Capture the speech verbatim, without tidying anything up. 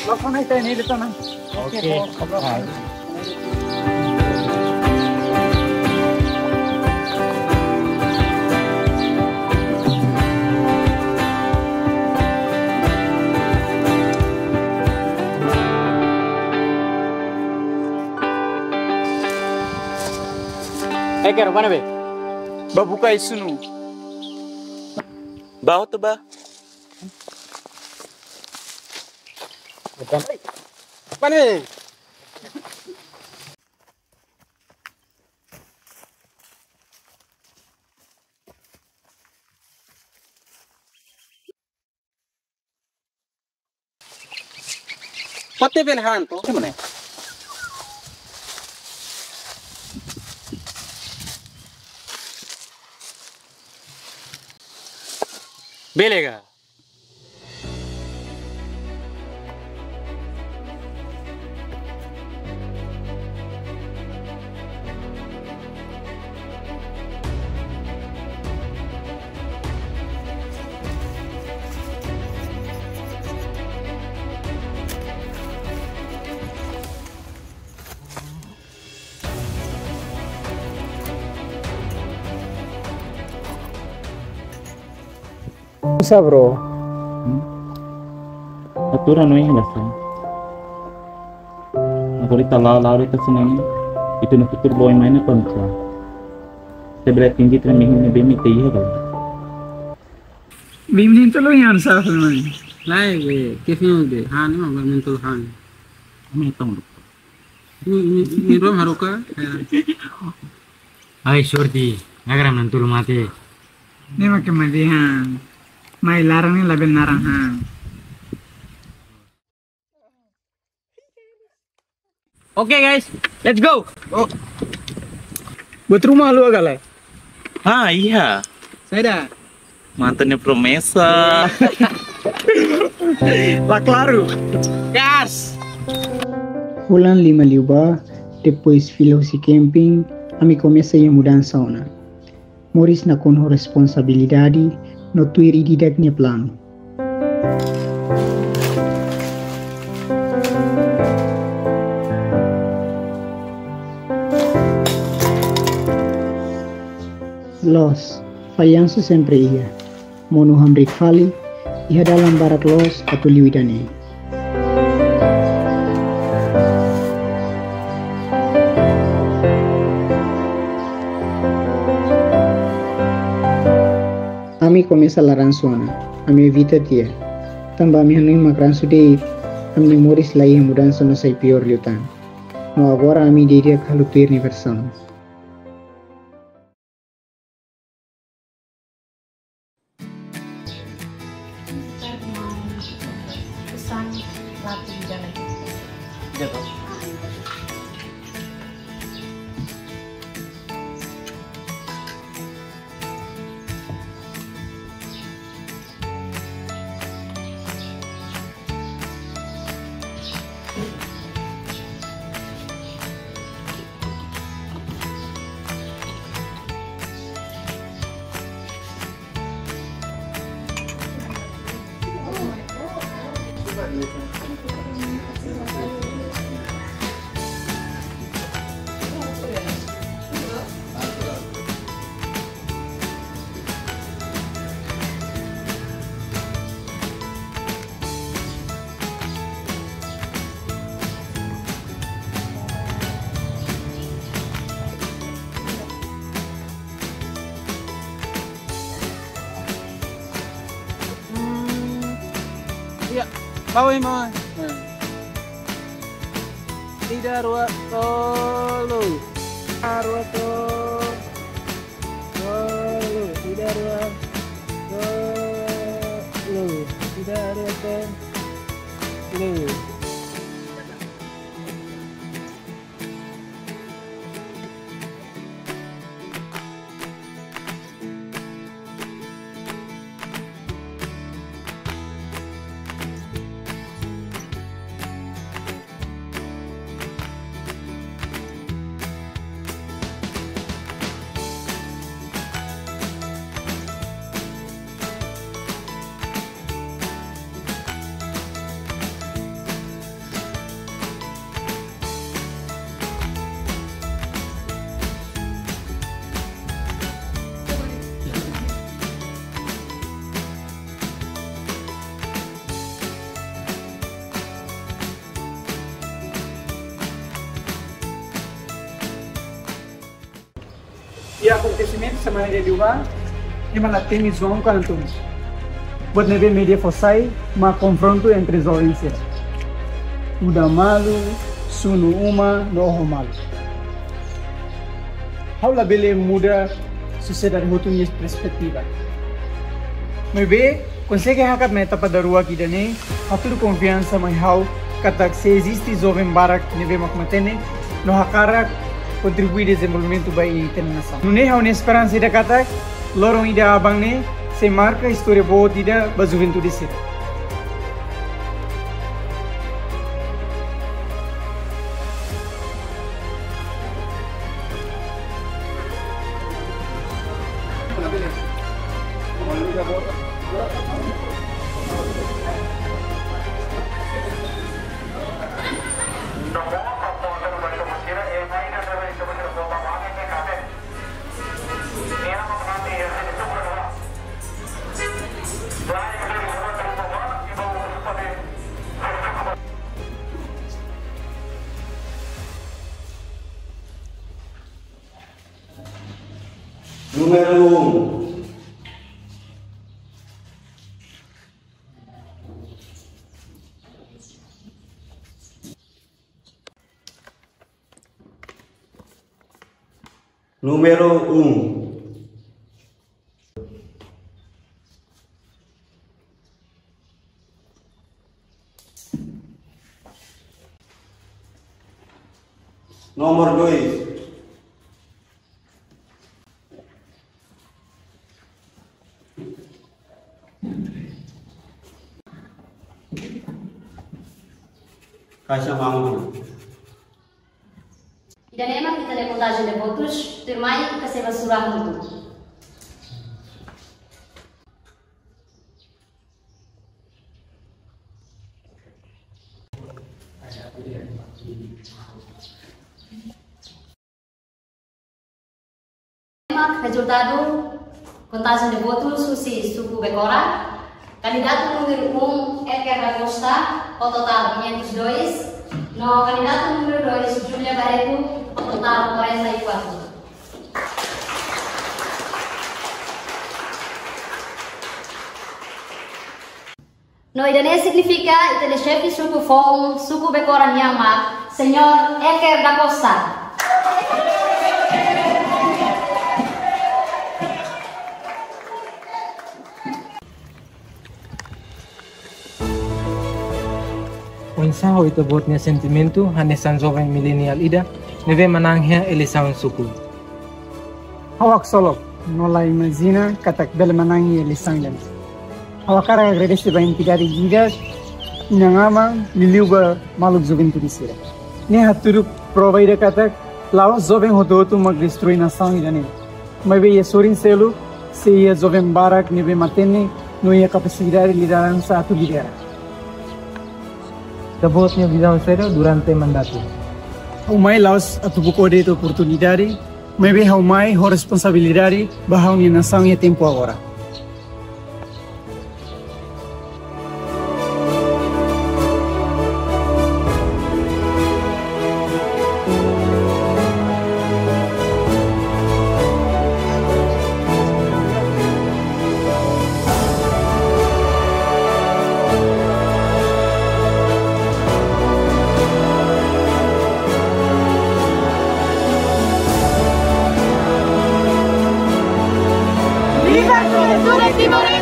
Langsung naik teh ini, depan, ah. Oke, oke. Oke, oke. Eh, kero, mana be? Ba buka isunu. Ba hotu ba. Pane. Pate bel han to. Mana? Belega. Sa, bro. Hmm? Aturan no iha sa. Agora ita la, la, ita senang. Itu na futuru boy main apa macam? Sebelah tinggi terang minggu ni bemi te iha ba. Bimi tolo yang sa, man. Lai, be, kefin de, han, ma, bimi tolo han. Ami tong. Ini, ini, ini rom haruka, ya. Ai, sorti, agar nantulu mate. Ne'e mak ke madihan. Mai laran ne'e labele naran han. Oke, guys, let's go. Oh. Buat rumah lu agak lah. Ah, iya. Saya dah. Mantan promesa. La klaru. Gas. Fulan lima liubá, depois fila husi camping, ami komesa iha mudansa ona. Moris nakonu ho responsabilidade, no tuir ida-idak nia planu. Loos, fallansu sempre iha. Monu hamriik fali, iha dalan barak loos atu liu ida-ne'e. Ami komesa la ransu ona, ami evita tiha. Tanba ami hanoin mak ransu de'it, ami-nia moris la iha mudansa no sai piór liután. No agora ami ida-idak halo tuir nia versaun. Hmm. Iya, bawa ini, bawa. Nah. Ida, rua, tolu. Ida, rua, tolu. Tolu. Ida, rua, tolu. Ida, rua, tolu. Akontesimentu semana ida liubá, ema la temi João Kantum. Buat ne'ebé média fó sai mak konfrontu entre joven sira. Muda malu, sunu uma, no oho malu. Ha'u labele muda sosiedade hotu nia perspetiva. Maibé, konsege hakat mai etapa daruak ida-ne'e, hatudu konfiansa mai ha'u katak sei eziste joven barak ne'ebé mak matenek no hakarak kontribui dezenvolvimentu ba ita-nia nasaun. Nune'e ha'u-nia esperansa ida katak loron ida aban ne'e sei marka istória boot ida ba juventude sira. Númeru um. Númeru um. Númeru dois. Kaixa Mango. Ida-ne'e mak ita-nia kontajen de votus, tuirmai ita sei bá sura hamutuk. Mak rezultadu kontajen de votus husi suku Bekora. Kandidatu númeru um, Eker da Costa, ho totál quinhentos e dois. No kandidatu númeru dois, Júlia Barreto, ho totál quarenta e quatro. No ida-ne'e signifika ita-nia xefe suku foun, suku Bekora nian mak, Señór Eker da Costa. Oinsá ho ita-boot nia sentimentu hanesan joven mileniál ida ne'ebé manán iha eleisaun suku? Ha'u haksolok no la imajina katak bele manán iha eleisaun ida-ne'e. Ha'u hakarak agradese ba entidade ida, inan-aman, liuliu ba maluk juventude sira. Ne'e hatudu prova ida katak la'ós joven hotu-hotu mak destroi nasaun ida-ne'e. Maibé iha sorin seluk, sei iha joven barak ne'ebé matenek no iha kapasidade lideransa atu lidera. Ita-boot nia vizaun saida durante mandatu? Ha'u mai la'ós atu buka de'it oportunidade, maibé ha'u mai ho responsabilidade ba ha'u-nia nasaun iha tempu agora. Viva a juventude timor-leste!